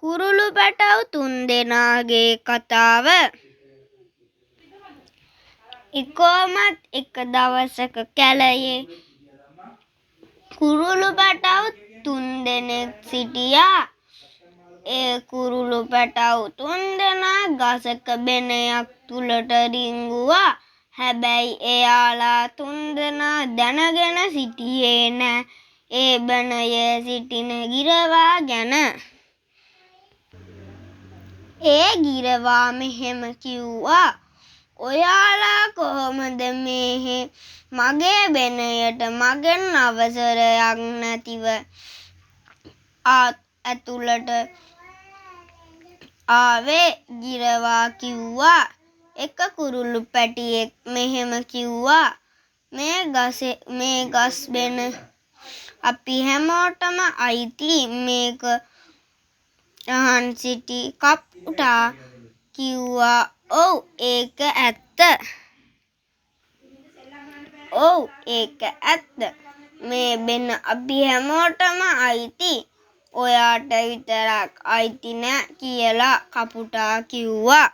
කුරුළු පැටව් තුන්දෙනාගේ කතාව. කොහොමත් එක දවසක කැලයේ කුරුළු පැටව් තුන්දෙනෙක් සිටියා. ඒ කුරුළු පැටව් තුන්දෙනා ගසක බෙනයක් තුලට රිංගුවා. හැබැයි එයාලා තුන්දෙනා දැනගෙන සිටියේ නෑ ඒ බෙනයේ සිටින ගිරවා ගැන. ඒ ගිරවා මෙහෙම කිව්වා, "ඔයාලා කොහොමද මෙහෙ මගේ බෙනයට මගෙන් අවසරයක් නැතිව ඇතුලට ආවේ?" ගිරවා කිව්වා. එක කුරුළු පැටියෙක් මෙහෙම කිව්වා, "මේ ගස් බෙන අපි හැමෝටම අයිතියි." මේක අහන් සිටි කපුටා කිව්වා, "ඔව් ඒක ඇත්ත. ඔව් ඒක ඇත්ත. මේ බෙන අපි හැමෝටම අයිතියි. ඔයාට විතරක් අයිති නෑ" කියලා කපුටා කිව්වා.